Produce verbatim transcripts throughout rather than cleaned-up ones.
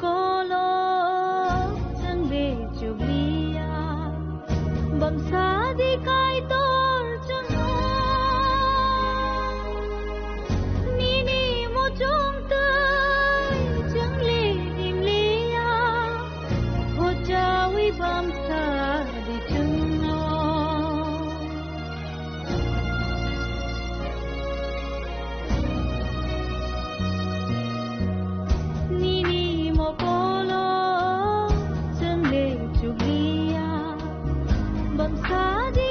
Kolo chwng de chukliya, bamsa di Kaitor chwngno. Nini muchung twi chwng le dim liya, hochawi bamsa di chwngno. Nini mokolo chwng le chukliya, bamsa di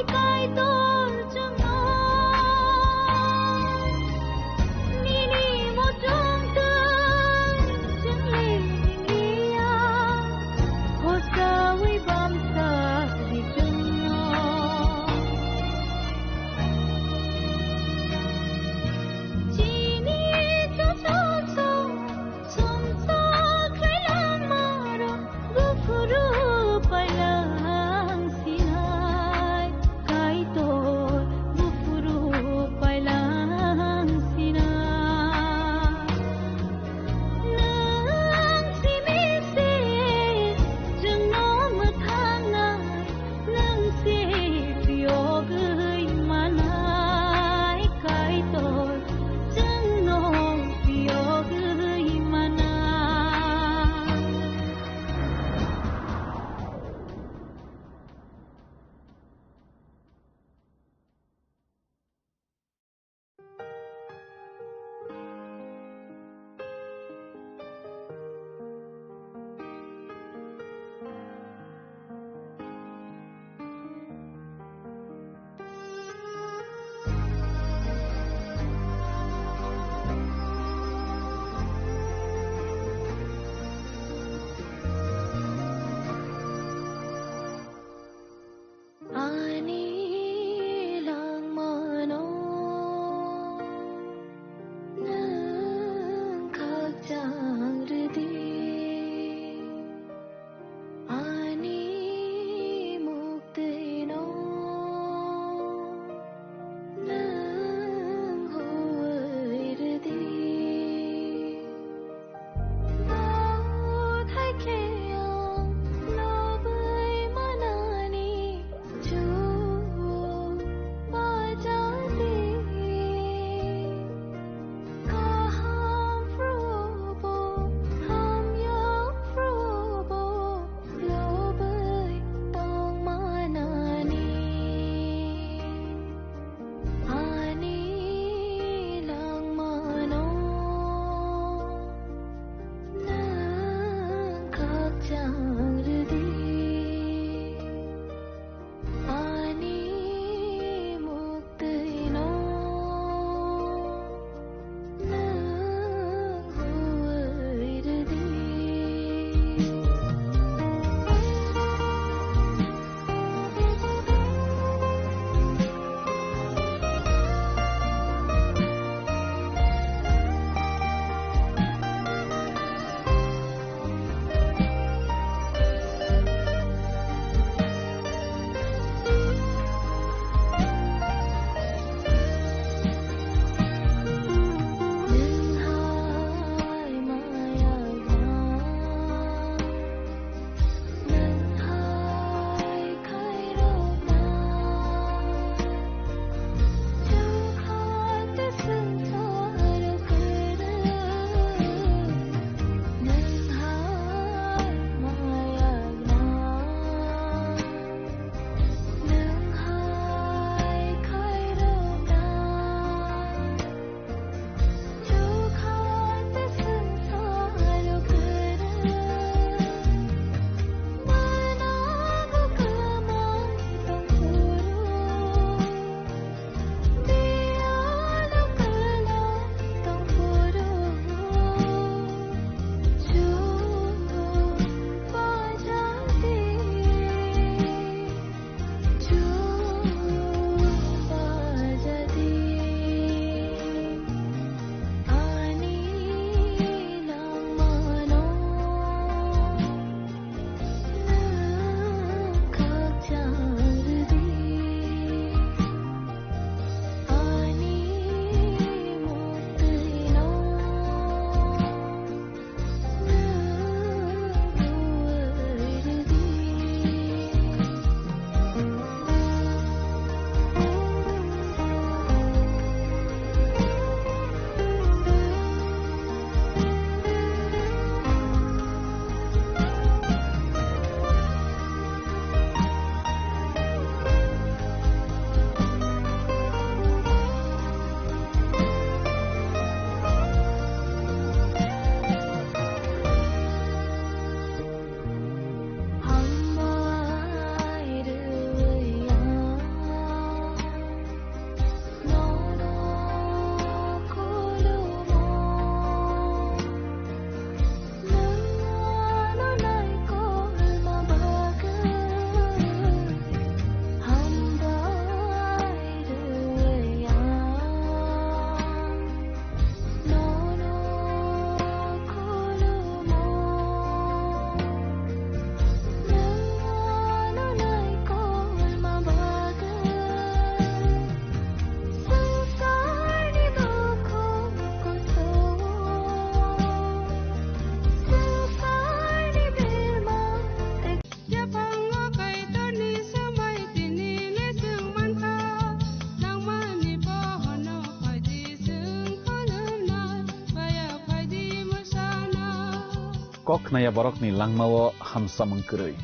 Kok khnaya borokni langmao hamsamung kwrwi.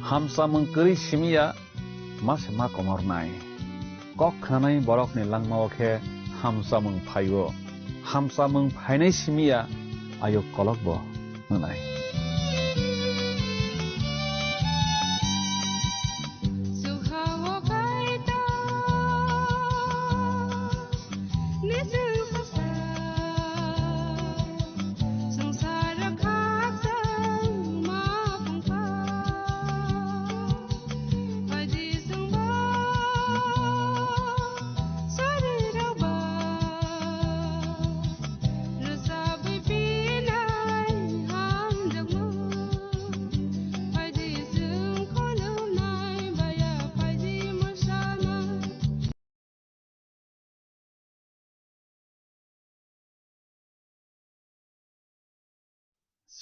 Hamsamung kwrwi simiya ma se ma komornai. Kok khnanai borokni langmao khe hamsamung phaio. Hamsamung phainai simiya ayuk kolokbo wngnai.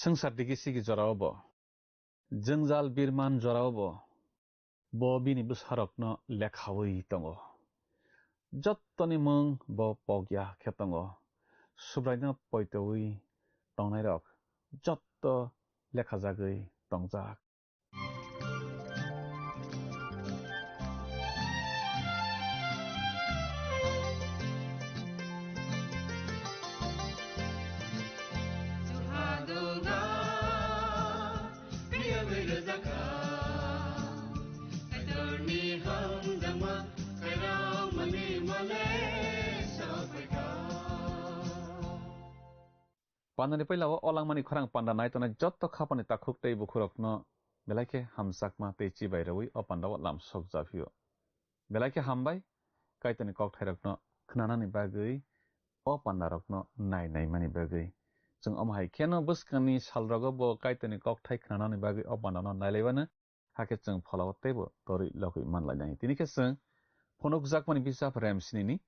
Swngchar digi sigi jorao bo, jwngjal birman jorao bo, bo bini bwsarokno lekhawi tongo. Jottoni mung bo pokya khe tongo. Subraino poitowi tongnairok jotto lekhajagwi tongjak. Pandani puila o langmani khorang panda nai tongnai jotto khapani takhuk tei bukhurokno belai khe hamjakma tei chibai rwui o pandao lam sok japhio. Belai khe hambai, Kaitorni kokthairokno khnanani bagwi, o pandarokno nai naimani bagwi. Chwng omo hai kheno bwskangni salrogo bo Kaitorni kokthai khnanani bagwi o pandano nailaibano, hakhe chwng pholao teibo torwi logwi manlainai. Tini khe chwng phunukjakmani bijap Remsinini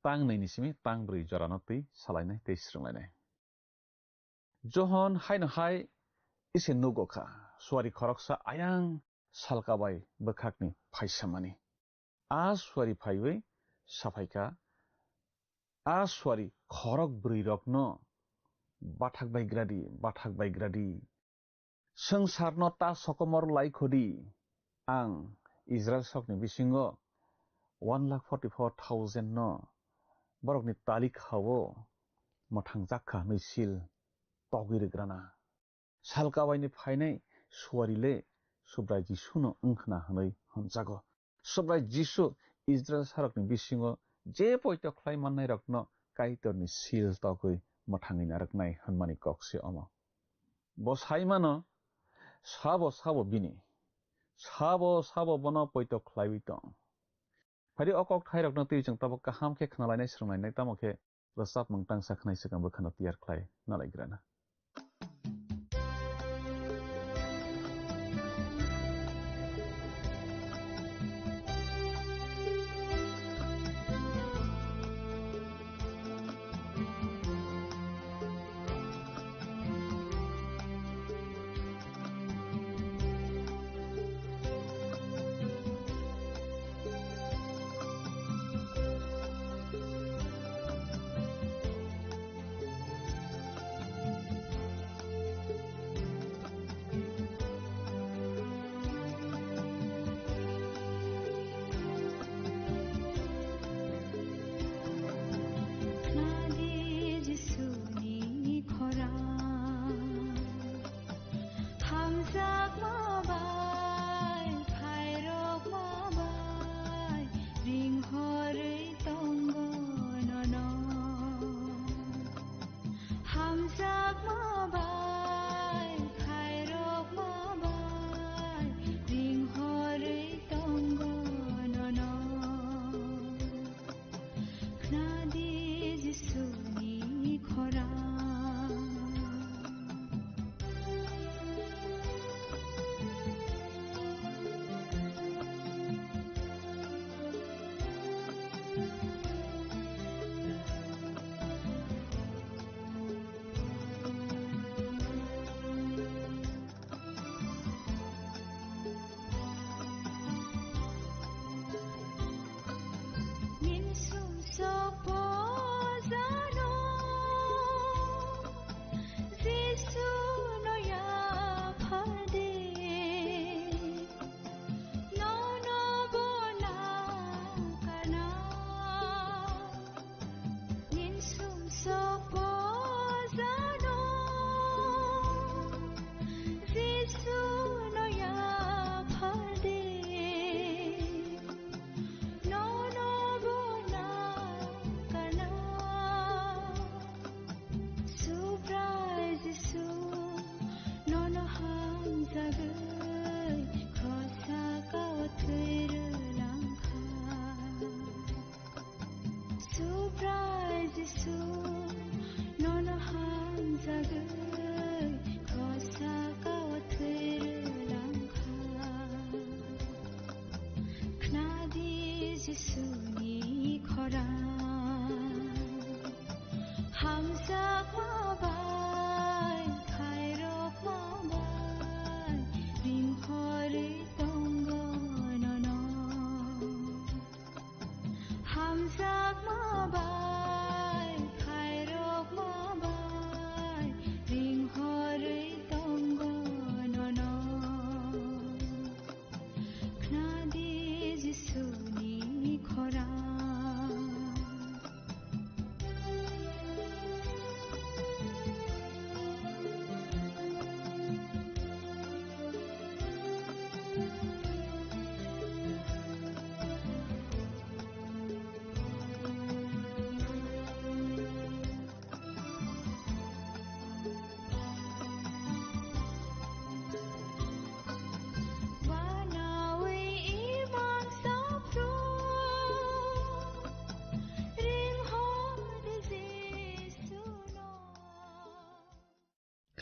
tang nwi ni simi tang brwi jorano twi salainai tei swrwnglainai. Johon haino hai ise nugo kha, suari khoroksa ayang salka bai bwkhakni phaisamani. A suari phaiwi saphai kha, a suari khorok brwi rokno, "Bathak bai gradi, bathak bai gradi. Swngcharno ta sokomor lai khodi. Ang Israel sokni bisingo one lakh forty four thousand no borokni talikhao mwthang jak kha," hwnwi sil togwi rwgrana. Salkabaini phainai suari le Subrai Jisuno wng khna hwnwi hwnjago. Subrai Jisu Israel sarokni bisingo je poito khlai mannairokno Kaitorni sil togwi mwthangwi narwknai hwnmani kok se omo. Bo sai mano, sabo sabo bini, sabo sabo bono poito khlaiwi tong. Phai di, o kokthairokno twi chwng tabuk kaham khe khnalainai swrwnglainai, tamo khe rwchapmung tangsa khwnai swkang bwkhano tiyar khlai nalaigrana. Hamjakma bai, khairokma bai, ringhorwi tongo nono. Hamjakma bai, khairokma bai, ringhorwi tongo nono. Khnadi Jisuni khorang.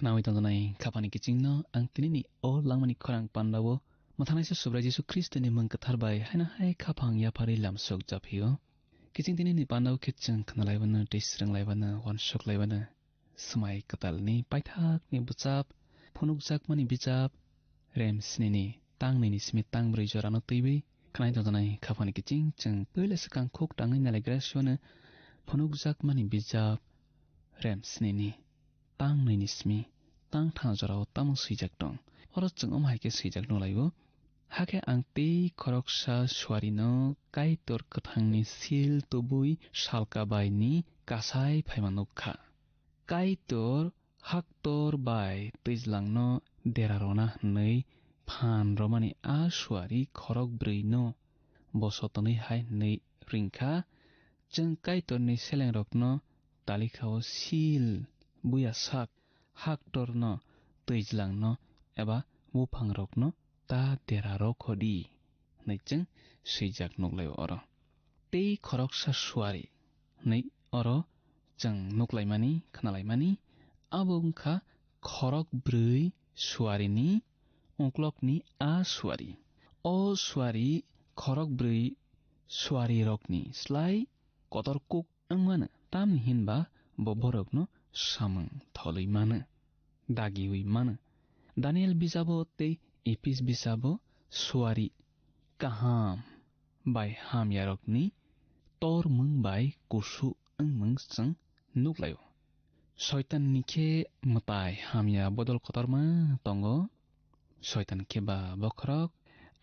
Khnawi tongjaknai khapani kichingno ang tinini o langmani khorang pandao mwthanaisa Subrai Jisu Khristoni mung kwthar bai haino hai khaphang yapharwi lamsok japhio. Kiching tinini pandao khe chwng khnalaibano tei swrwnglaibano uansuk laibano. Swmai kwtalni paithakni bwchap, phunukjakmani bijap, rem snini, tang nini simi tang brwi jorano twiwi khnai tongjaknai khaphani kiching chwng puila swkang khuk tangwi nalaigra siyano phunukjakmani bijap, rem snini, tang nini simi tang thang jorao tamo swijak tong. Oro chwng omo hai khe swijak nukhlaio. Hakhe ang tei khoroksa suarino Kaitor kwthangni sil tubui salka baini kasai phaima nuk kha. Kaitor haktor bai twijlangno dera rwna hwnwi phan romani a suari khorok brwino bo sotonwi hai hwnwi ring kha, "Chwng Kaitorni selengrokno talikha-o sil, buya sak, haktorno, twijlangno eba buphangrokno ta dera rokho di," hwnwi chwng swijak nuklaio oro. Tei khoroksa suari hwnwi oro chwng nuklaimani, khnalaimani, abo wngkha khorok brwi suarini uklokni a suari. O suari khorok brwi suarirokni slai kotor kuk wng mano, tamni hinba bo borokno samung tholwi mano, dagiwi mano. Daniel bijabo tei Epis bijabo suari kaham bai hamyarokni tormung bai kusu wngmung chwng nuklaio. Soitanni khe mwtai hamya bodol kotorma tongo. Soitan khe ba bokhorok,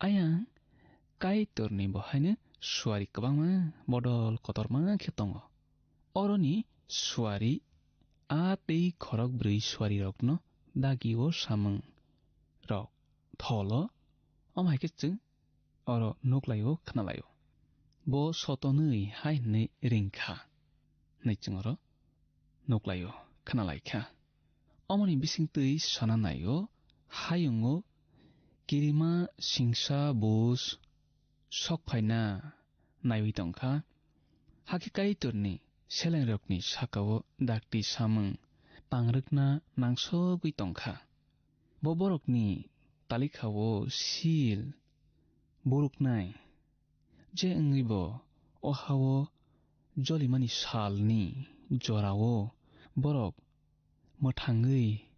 ayang Kaitorni bo haino suari kwbangma bodol kotorma khe tongo. Oroni suari a tei khorok brwi suarirokno dagio samung rok tholo, omo hai khe chwng oro nuklaio, khnalaio. Bo sotonwi hai hwnwi ring kha hwnwi chwng oro nuklaio, khnalaikha. Omoni bisingtwi sana naio, hayungo kirima singsa bus sok phaina naiwi tongkha. Hakhe Kaitorni selengrokni sakao dakti samung tangrwkna nangsogwi tongkha. Bo borokni talikha-o sil buruknai, je wngwi bo o ha-o jolimani salni jorao borok mwthangwi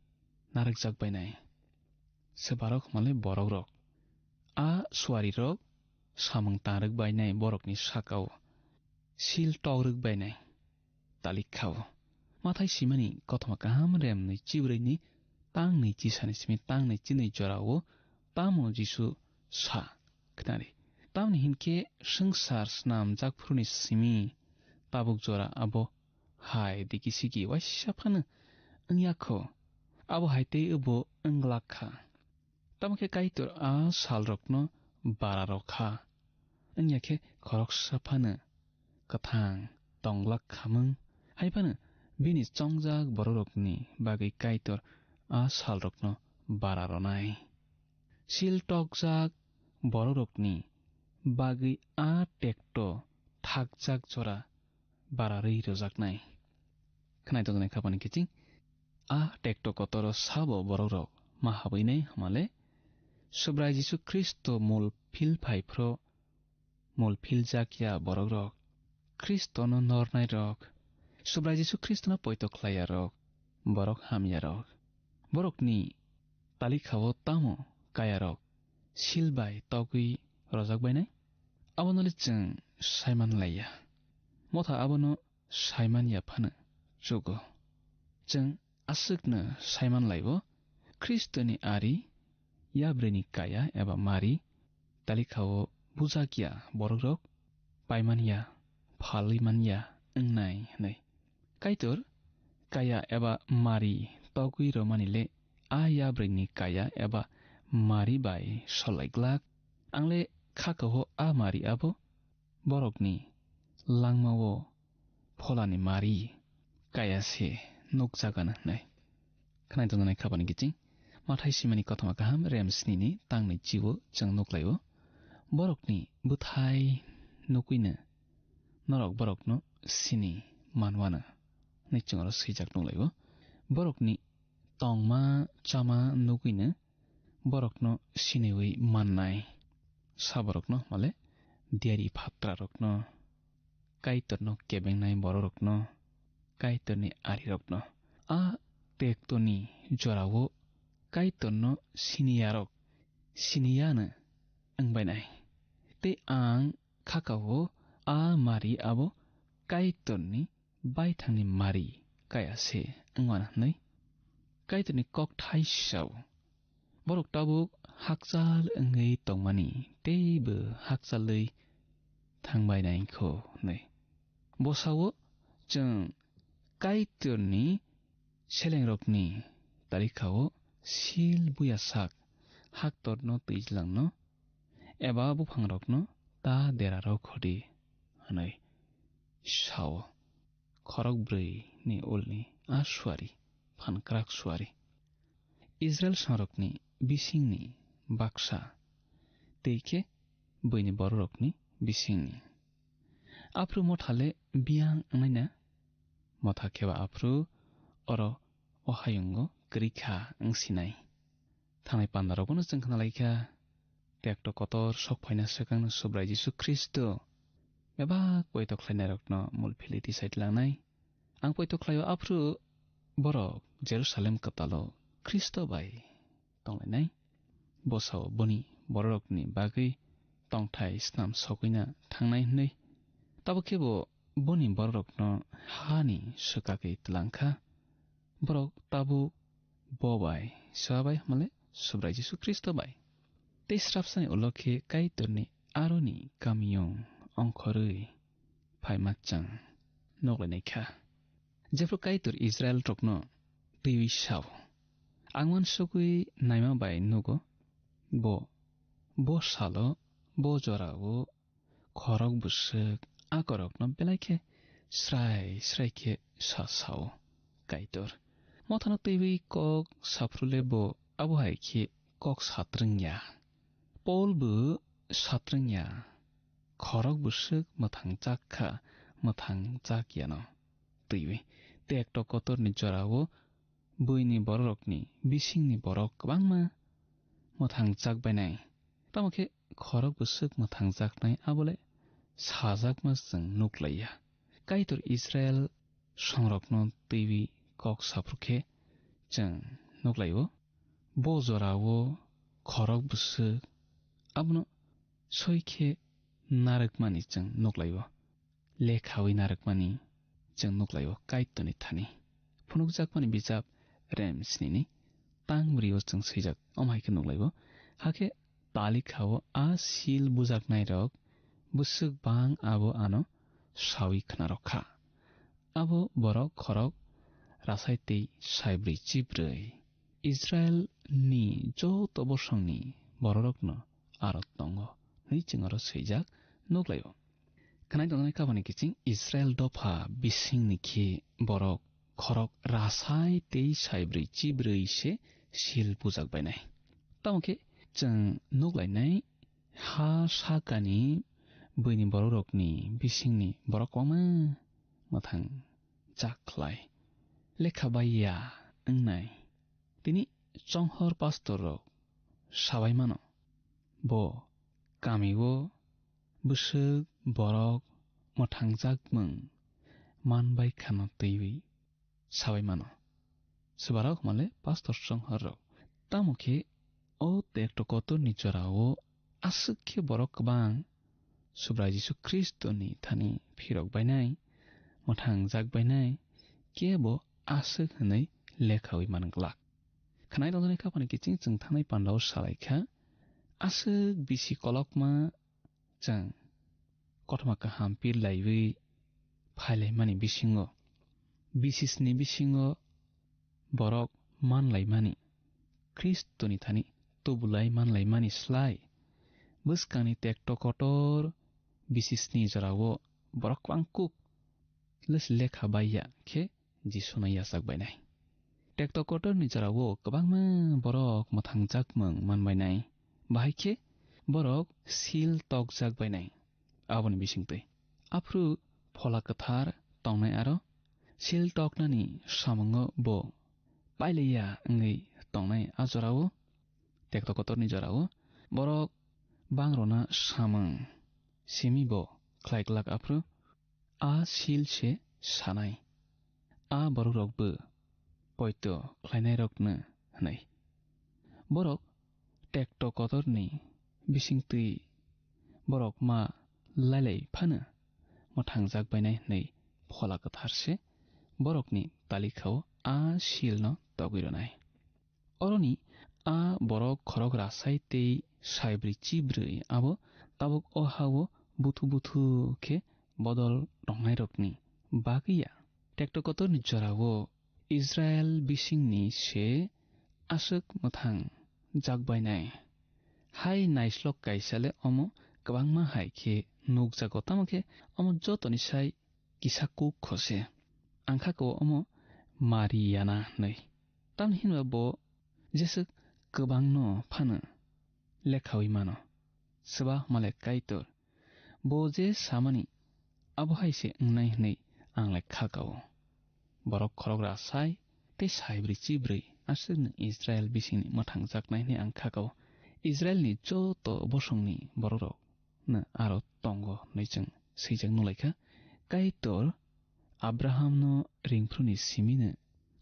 narwkjak bainai. Swbarok hwnmale borokrok. A suarirok samung tangrwk bainai borokni sakao sil tokrwk bainai. Talik kha-o. Mathai simani kothoma kaham remni chibrwini tangnwi chisani simi tangnwi chinwi jorao tamo Jisu sa khnari. Tamni hinkhe swngchar snamjak phuruni simi tabuk jora abo hai digi sigi waisa phano wngya kho. Abo hai tei bo wng glak kha. Tamo khe Kaitor a salrokno bara rw kha, wngya khe khoroksa phano kwthang tong glak khamung, hai phano bini chongjak borokrokni bagwi Kaitor a salrokno bara rwnai. Sil tokjak borokrokni bagwi a tekto thakjak jora bara rwi rwjaknai. Khnai tongjaknai khapani kiching a tekto kotoro sabo borokrok ma habwinai hamale Subrai Jisu Khristo mul phil phai phro mul phil jak ya borokrok, Khristono nornai rok, Subrai Jisu Khristono poito khlai ya rok, borok ham ya rok, borokni talikhao tamo kaya rok sil bai togwi rojak bainai? Abono le chwng sai man lai ya. Motha abono sai man ya phano chugo. Chwng aswkno sai man lai-o, Khristoni ari, yabrwini kaya eba mari, talikhao bujak ya borokrok pai man ya, phalwi man ya wngnai hwnwi. Kaitor kaya eba mari togwi rwmani le a yabrwini kaya eba mari bai solai glak. Ang le kha kaho a mari abo borokni langmao pholani mari kaya se nukjagana hwnwi. Khnai tongjaknai khapani kiching. Mathai simani kothoma kaham rem snini tangnwi chibo chwng nuklaio. Borokni bwthai nukwino norok borokno sini manwano hwnwi chwng oro swijak nuklaio. Borokni tongma chama nugwino borokno siniwi mannai. Saborokno male diari phatrarokno, Kaitorno kebengnai bororokno, Kaitorni arirokno. A tektoni jorao Kaitorno siniyarok siniyano wngbainai. Tei ang khakao a mari abo Kaitorni baithangni mari kaya se wngmana hwnwi Kaitorni kokthai sao. Borok tabuk hakchal wngwi tongmani teibo hakchalwi thangbainai kho hwnwi. Bosao chwng Kaitorni selengrokni tarikao sil buya sak haktorno twijlangno eba buphangrokno ta derarok hodi hwnwi sao. Khorok brwi ni ulni a suari, phankrak suari. Israel songrokni bisingni baksa, tei khe buini bororokni bisingni. Aphru mothale biyang wngnaina, motha kheba aphru oro o hayungo kwrwi kha wngsinai. Thanai pandarogono chwng khna lai kha, tekto kotor sok phaina swkang Subrai Jisu Khristo bebak poito khlainairokno mul philwi tisai tlangnai. Ang poito khlaio aphru borok Jerusalem kwtalo Khristo bai tonglainai. Bosao boni bororokni bagwi tongthai snam sogwina thangnai hwnwi. Tabuk khe bo boni bororokno hani swkagwi tlang kha. Borok tabuk bo bai, swa bai hwnmale Subrai Jisu Khristo bai. Tei srapsani ulo khe Kaitorni aroni kamiyung ongkhorwi phaima chwng nuklainai kha. Jephru Kaitor Israel rokno twiwi sao, ang uansugwi naima bai nugo, bo, bo salo, bo jorao khorok bwswk akorokno belai khe srai srai khe sa sao Kaitor. Mothano twiwi kok saphrule bo abo hai khe kok satrwngya. Pol bo satrwngya. Khorok bwswk mwthang chak kha, mwthang chak yano. Twiwi tekto kotorni jorao buini bororokni bisingni borok kwbangma mwthang chak bainai. Tamo khe khorok bwswk mwthang chaknai abole sajakma chwng nuklaiya. Kaitor Israel songrokno twiwi kok saphru khe chwng nuklaio. Bo jorao khorok bwswk abono soi khe narwkmani chwng nuklaio. Lekhawi narwkmani chwng nuklaio Kaitorni thani. Phunukjakmani bijap rem snini tang bwrwi o chwng swijak, omo hai khe nuklaio. Hakhe talikhao a sil bujaknairok bwswk bang abo ano sawi khna rwkha. Abo borok khorok rasai tei saibrwi chibrwi Israel ni joto bosongni bororokno aro tongo hwnwi chwng oro swijak nuklaio. Khwnai tongnai kabani kiching Israel dopha bisingni khe borok khorok rasai tei saibrwi chibrwi se sil bujak bainai. Tamo khe chwng nuklainai ha sakani buini bororokni bisingni borok kwbangma mwthang jak khlai lekha bai ya wngnai. Tini chonghor pastor rok sabai mano, bo kamio bwswk borok mwthangjakmung man bai khano twiwi sabai mano. Swbarok hwnmale pastor chonghor rok. Tamo khe o tekto kotorni jorao aswk khe borok kwbang Subrai Jisu Khristoni thani phirok bainai, mwthang jak bainai, kebo aswk hwnwi lekhawi man glak. Khwnai rwjaknai khapani kiching chwng thanai pandao salai kha, aswk bisi kolokma chwng kothoma kaham pirlaiwi phailaimani bisingo, bisisni bisingo borok manlaimani, Khristoni thani tubulai manlaimani slai, bwskangni tekto kotor bisisni jorao borok kwbang kuk les lekha bai ya khe Jisuno yachak bainai. Tekto kotorni jorao kwbangma borok mwthangjakmung manbainai, bahai khe borok sil tokjak bainai. Aboni bisingtwi aphuru Phola Kwthar tongnai aro sil toknani samungo bo pailaiya wngwi tongnai a jorao, tekto kotorni jorao borok bangrona samung simi bo khlai glak, aphuru a sil se sanai, a borokrokbo poito khlainairokno hwnwi. Borok tekto kotorni bisingtwi borok ma lailai phano mwthangjak bainai hwnwi Phola Kwthar se borokni talikao a silno togwi rwnai. Oroni a borok khorok rasai tei saibrwi chibrwi abo tabuk o ha-o buthu buthu khe bodol tongnairokni bagwi ya. Tekto kotorni jorao Israel bisingni se aswk mwthang jak bainai. Hai naislok kaisa le omo kwbangma hai khe nukjago, tamo khe omo jotoni sai kisa kuk kho se. Ang kha ko omo Mariana hinwi. Tamni hinba bo jeswk kwbangno phano lekhawi mano. Swba hwnmale Kaitor. Bo je samani abo hai se wngnai hwnwi ang le kha kao. Borok khorok rasai tei saibrwi chibrwi aswkno Israel bisingni mwthangjaknai hwnwi ang kha kao. Israelni joto bosongni borokrok no aro tongo hwnwi chwng swijak nukhlaikha. Kaitor Abrahamno ringphuruni simino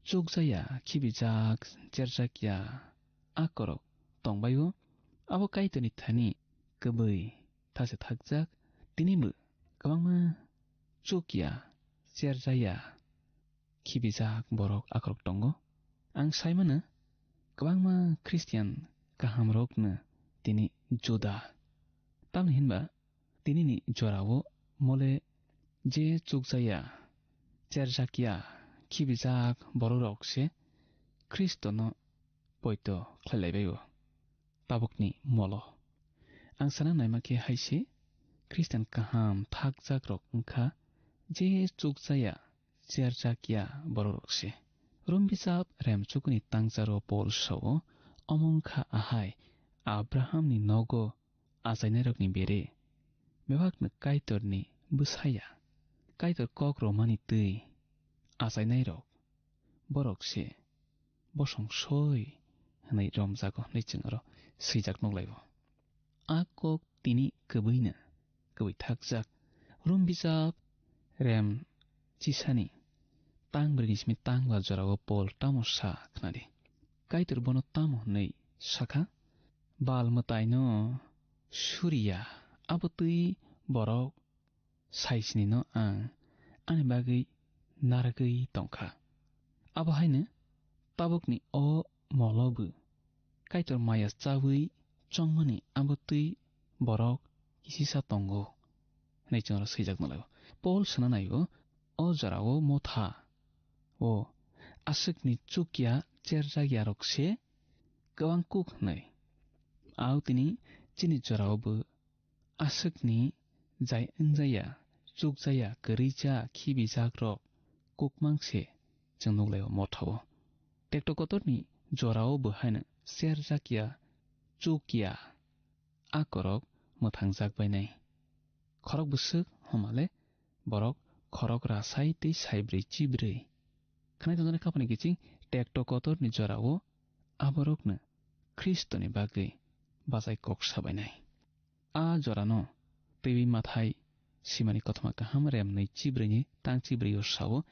chukjaya, khibijak, cherjakya a korok tongbaio. Abo Kaitorni thani kwbwi thase thakjak, tinibo kwbangma chukya, cherjaya, khibijak borok akorok tongo. Ang saimano kwbangma Christian kahamrokno tini juda. Tamni hinba tinini jorao mole je chukjaya, cherjakya, khibijak borokrok se Khristono poito khlailaibaio. Tabukni molo. Ang sana naima khe hai se, Khristian kaham thakjakrok wngkha je chukjaya, cherjakya borokrok se. Rom bijap rem chukuni tangcharo Pol sao, omo wngkha ahai Abrahamni nogo achainairokni bere, bebakno Kaitorni bwsaya, Kaitor kok romani twi achainairok, borok se bosong soi hwnwi romjago hwnwi chwng oro swijak nukhlaio. A kok tini kwbwino kwbwi thakjak. Rom bijap rem chisani tang brwini simi tang ba jorao Pol tamo sa khnadi. Kaitor bono tamo hwnwi sakha, bal mwtaino suriya, abo twi borok saisinino ang ani bagwi narwgwi tongkha. Abo haino tabukni o molo bo Kaitor maya chawi chongmani abo twi borok kisisa tongo, hwnwi chwngno swijak nukhlaio. Pol sana naio, o jorao motha o aswkni chukya cherjakyarok se kwbang kuk hwnwi. Au tini chini jorao bo aswkni jai wngjaya, chukjaya, kwrwija, khibijakrok kukmang se chwng nukhlaio mothao. Tekto kotorni jorao bo haino cherjakya, chukya, a korok mwthangjak bainai. Khorok bwswk homale borok khorok rasai tei saibrwi chibrwi. Khwnai tongjaknai khapani kiching tekto kotorni jorao aborokno Khristoni bagwi bachai kok sabainai. A jorano twiwi Mathai simani kothoma kaham remnwi chibrwini tang chibrwio sao,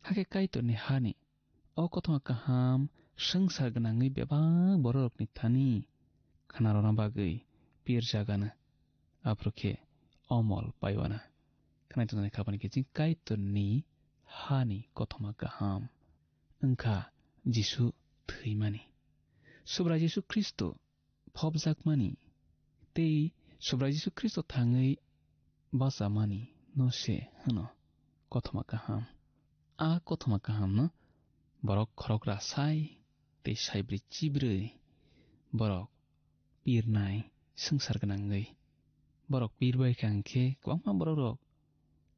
hakhe Kaitorni hani o kothoma kaham swngchar gwnangwi bebak bororokni thani khnarwna bagwi pirjagano, aphuru khe o mol paiwana. Khwnai tongjaknai khapani kiching Kaitorni hani kothoma kaham wngkha Jisu thwimani. Subrai Jisu Khristo phobjakmani tei Subrai Jisu Khristo thangwi bachamani no se hwno kothoma kaham. A kothoma kahamno borok khorok rasai tei saibrwi chibrwi borok pirnai swngchar gwnangwi. Borok pirbai kha hwnkhe kwbangma borokrok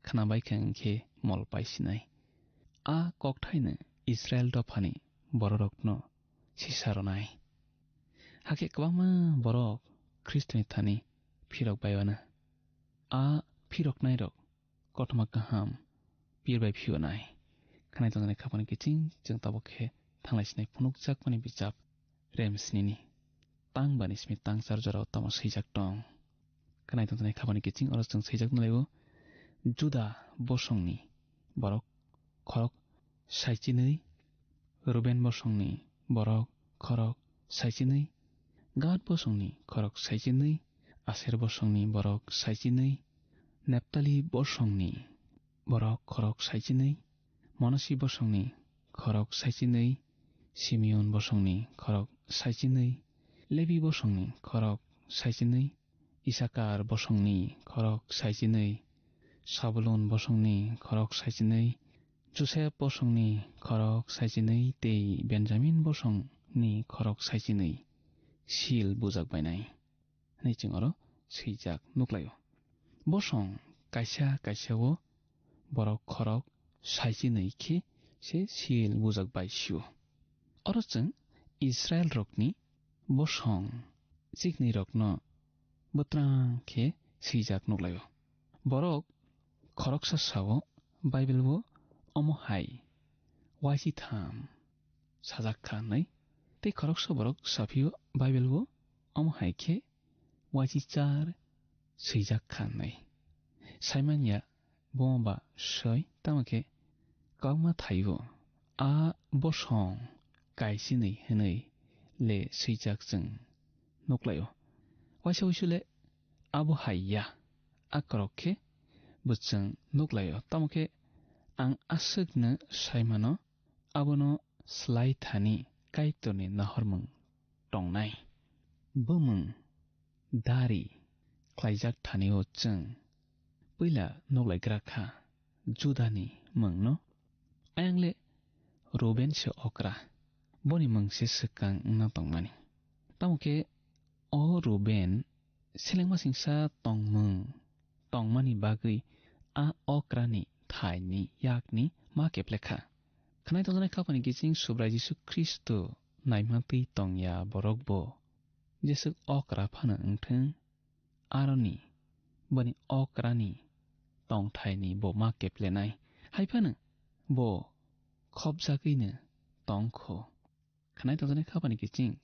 khnabai kha hwnkhe mol paisinai. A kokthaino Israel dophani bororokno sisa rwnai. Hakhe kwbangma borok Khristoni thani phirok baiwano. A phiroknairok kothoma kaham pirbai phiyonai. Khwnai tongjaknai khapani kiching chwng tabuk khe thanglai sinai phunukjakmani bijap rem snini tang bani simi tang char jorao tamo swijak tong. Khnai tongthani khabani kiching oro chwng swijak nalaio, Juda bosongni borok khorok saichinwi, Ruben bosongni borok khorok saichinwi, Gad bosongni khorok saichinwi, Aser bosongni borok saichinwi, Neptali bosongni borok khorok saichinwi, Monosi bosongni khorok saichinwi, Simeon bosongni khorok saichinwi, Lebi bosongni khorok saichinwi, Isakar bosongni khorok saichinwi, Sabulon bosongni khorok saichinwi, Josep bosongni khorok saichinwi tei Benjamin bosongni khorok saichinwi sil bujak bainai hwnwi chwng oro swijak nuklaio. Bosong kaisa kaisa o borok khorok saichinwi khe se sil bujak bai sio. Oro chwng Israel rokni bosong chiknwi rokno bwtrang khe swijak nuklaio. Borok khoroksa sao Bible o omo hai waisi tham sajak kha hwnwi, tei khoroksa borok saphio Bible o omo hai khe waisi char swijak kha hwnwi. Saimanya bomo ba soi, tamo khe kwbangma thaio a bosong kaisinwi hwnwi le swijak chwng nuklaio. Waisa uisu le abo hai ya, a kwrwk khe bo chwng nuklaio. Tamo khe ang aswkno saimano, abono slai thani Kaitorni nahormung tongnai. Bumung dari khlaijak thani o chwng puila nuklaigra kha Judani mungno. Ayang le Ruben se okra, boni mung se swkang wngna tongmani. Tamo khe o Ruben selengmasingsa tongmung tongmani bagwi a okrani thaini yakni ma keplekha. Khwnai tongjaknai khapani kiching Subrai Jisu Khristo naima twi tongya borok bo jeswk okra phano wngthwng, aroni boni okrani tongthaini bo ma keplenai, hai phano bo khopjagwino tongkho. Khwnai tongjaknai khapani kiching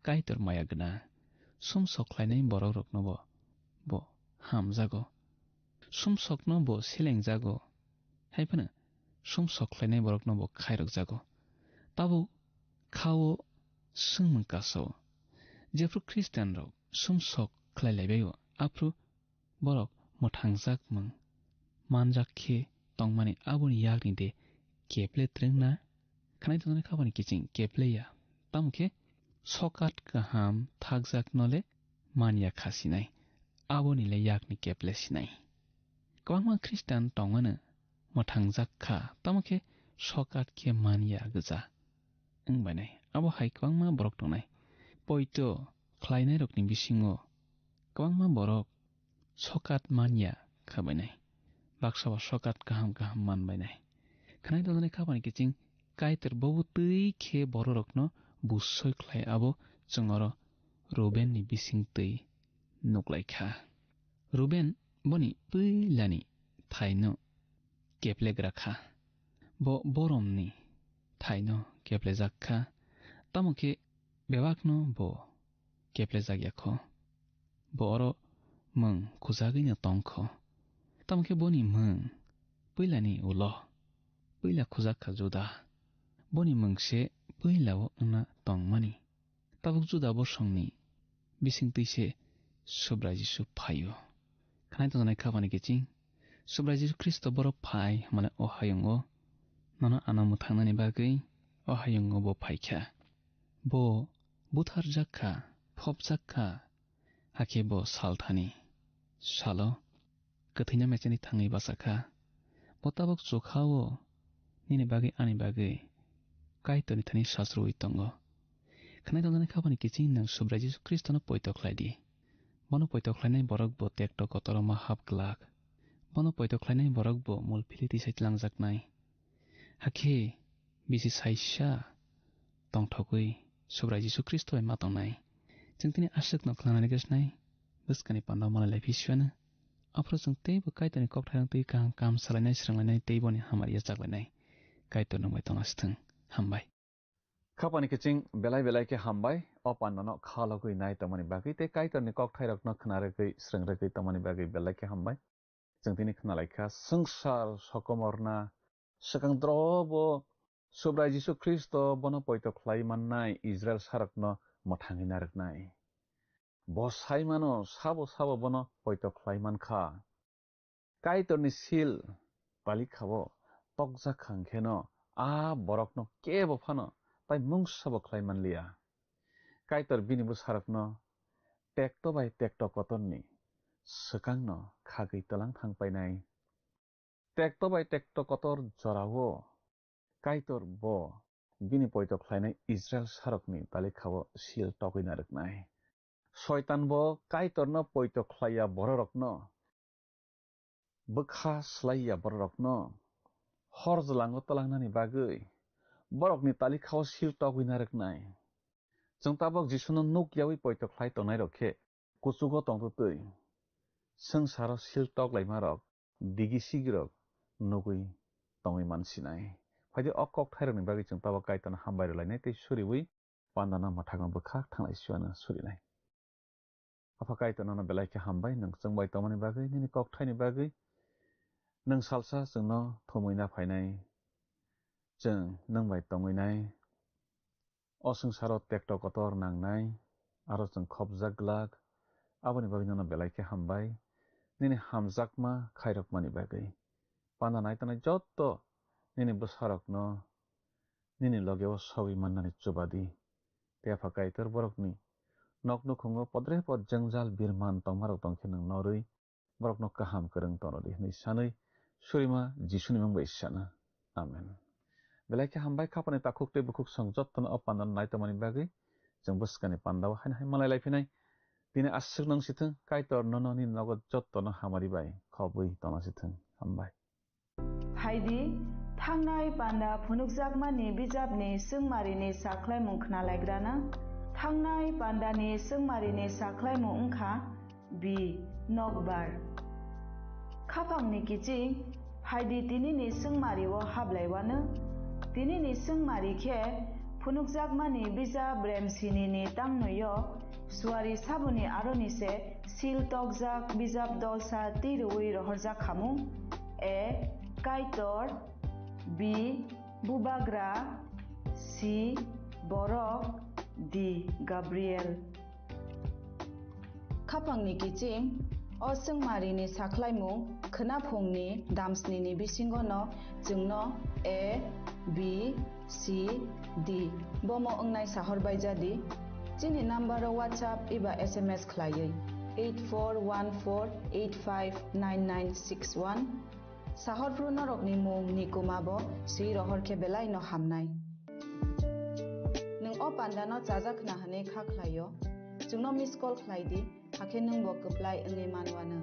Kaitor maya gwnang, sumsok khlainai borokrokno bo, bo hamjago, sumsokno bo selengjago, hai phano sumsok khlainai borokno bo khairokjago. Tabuk kha-o swngmung kasao, jephru Khristianrok sumsok khlai laibai-o, aphru borok mwthangjak mung manjak khe tongmani aboni yakni de keple twrwng na? Khwnai tongjaknai khapani kiching keple ya, tamo khe sokat kaham thakjakno le man ya kha sinai, aboni le yakni keple sinai. Kwbangma Khristian tongmano mwthangjak kha, tamo khe sokat khe man ya gwja wng bainai. Abo hai kwbangma borok tongnai. Poito khlainairokni bisingo kwbangma borok sokat man ya kha bainai. Baksa bo sokat kaham kaham man bainai. Khwnai tongjaknai khapani kiching Kaitor bobo twi khe bororokno busoi khlai, abo chwng oro Rubenni bising twi nuklaikha. Ruben boni puilani thaino keplegra kha. Bo boromni thaino keplejak kha. Tamo khe bebakno bo keplejak ya kho. Bo oro mung khujagwino tong kho. Tamo khe boni mung puilani ulo puila khujak kha Juda. Boni mung se puila-o wngna tongmani. Tabuk Juda bosongni bising twi se Subrai Jisu phaio. Khwnai tongjaknai khapani kiching Subrai Jisu Khristo borok phai hwnmale o hayungo nono ano mwthangnani bagwi o hayungo bo phaikha. Bo butharjak kha, phopjak kha, hakhe bo sal thani salo kwthwina mechani thangwi bacha kha. Bo tabuk chukha-o nini bagwi ani bagwi Kaitorni thani sachrowi tongo. Khwnai tongjaknai khapani kiching nwng Subrai Jisu Khristono poito khlai di. Bono poito khlainai borok bo tekto kotoro ma hap glak. Bono poito khlainai borok bo mul philitwi sai tlangjaknai. Hakhe bisi saisa tongthogwi Subrai Jisu Khristo bai ma tongnai. Chwng tini aswkno khwnanani gwnang bwskangni pandao malai lai phi siphano. Aphuru chwng teibo Kaitorni kokthairok twi kaham kaham salainai, swrwnglainai tei boni hamari yachaklainai. Kaitor nwng bai tongna sithwng. Hambai. Khapani kiching belai belai khe hambai, o pandano khalogwi nai tongmani bagwi tei Kaitorni kokthairokno khna rwgwi, srwng rwgwi tongmani bagwi belai khe hambai. Chwng tini khna lai kha, swngchar sokomorna swkang drobo Subrai Jisu Khristo bono poito khlai mannai Israil sarokno mwthangwi narwknai. Bo sai mano, sabo sabo bono poito khlai man kha. Kaitorni sil talikhao tokjak kha hwn kheno a borokno kebo phano tai mungsabo khlai man liya. Kaitor bini bwsarokno tekto bai tekto kotorni swkangno khagwi twlang thang painai. Tekto bai tekto kotor jorao Kaitor bo bini poito khlainai Israil sarokni talikhao sil togwi narwknai. Soitan bo Kaitorno poito khlaiya bororokno, bwkha slaiya bororokno hor jwlango twlangnani bagwi borokni talikhao sil togwi narwknai. Chwng tabok Jisuno nuk yaui poito khlai tongnairok khe kuchugo tongtwtwi swngcharo sil toklaimarok, digi sigirok nugwi tongwi mansinai. Phaidi o kokthairokni bagwi chwng tabok Kaitorno hambai rwlainai tei suriui pandano mwthangno bwkhak thanglai siwano surinai. Apha Kaitor, nono belai khe hambai, nwng chwng bai tongmani bagwi, nini kokthaini bagwi. Nwng salsa chwngno thumwi na phainai, chwng nwng bai tongwi nai. O swngcharo tekto kotor nangnai, aro chwng khopjak glak, aboni bagwi nono belai khe hambai, nini hamjakma khairokmani bagwi. Panda nai tongnai jotto nini bwsarokno nini logeo sogwi mannani chuba di. Tei Apha Kaitor, borokni nok nukhungo podre pod jwngjal birman tongmarok tong khe nwng norwi borokno kaham kwrwng tongna di hwnwi sanwi surima Jisuni mung bai sana. Amen. Belai khe hambai, khapani takhuk tei bukhuk song jottono o pandano nai tongmani bagwi chwng bwskangni pandao haino hai malai lai phinai. Tini aswk nang sithwng, Kaitor nono nini nogo jottono hamari bai khobwi tongna sithwng. Hambai. Phaidi, thangnai panda phunukjakmani bijapni swngmarini sakhlaimung khnalaigrana. Thangnai pandani swngmarini sakhlaimung wngkha B. Nokbar. Khapangni kiching, phaidi tinini swngmario hablaiwano. Tinini swngmari khe phunukjakmani bijap bremsinini tangnoio suari saboni aroni se sil tokjak bijap dolsa twi rwui rohorjak khamung. A. Kaitor. B. Bubagra. C. Borok. D. Gabriel. Khapangni kiching, o swngmarini sakhlaimung khwnaphungni damsnini bisingono chwngno A, B, C, D bomo wngnai sahor baijadi. Chini nambaro WhatsApp eba S M S khlaiwi eight four one four eight five nine nine six one. Sahorphru norokni mung ni kuma bo swi rohor khe belai no hamnai. Nwng o panda no chajak khna hwnwi kha khlaio, chwngno miss call khlai di, hakhe nwng bo kwplai wngwi manwano.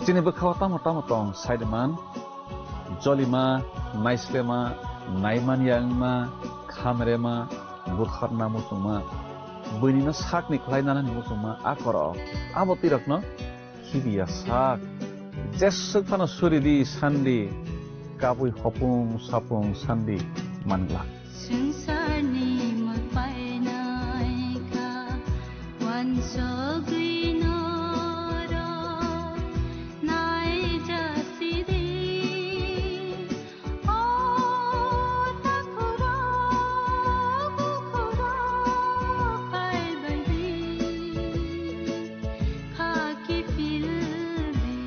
Chini bwkhao tamo tamo tong, saiman, jolima, naislema, naimanya wngma, khamrema, butharna muchungma, buinino sakni khlai nanani muchungma, akorok, abo twirokno khibiya sak. Jeswk phano suri di, sandi, kabui hopung sapung sandi manglak. Swngcharni mwpainai kha, wansugwi norok naijasidi. O takhurok bukhurok phaibaidi, kha kiphildi.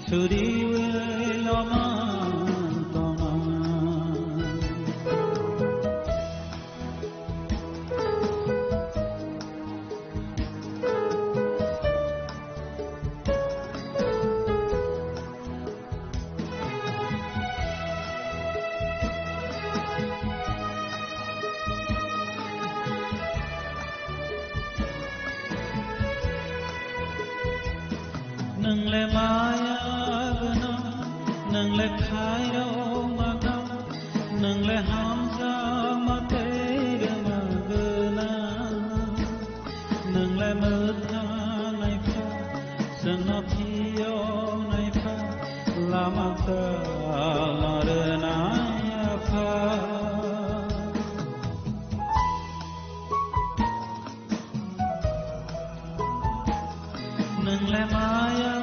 Suriwi loma tongma. Nwngle maya gwnang, nwngle khairokma kha, nwngle hamjakma tei rwma gwnang. Nwngle mwthang naipha, chwngno phiyok naipha, lama tama rwnai apha. Nwngle maya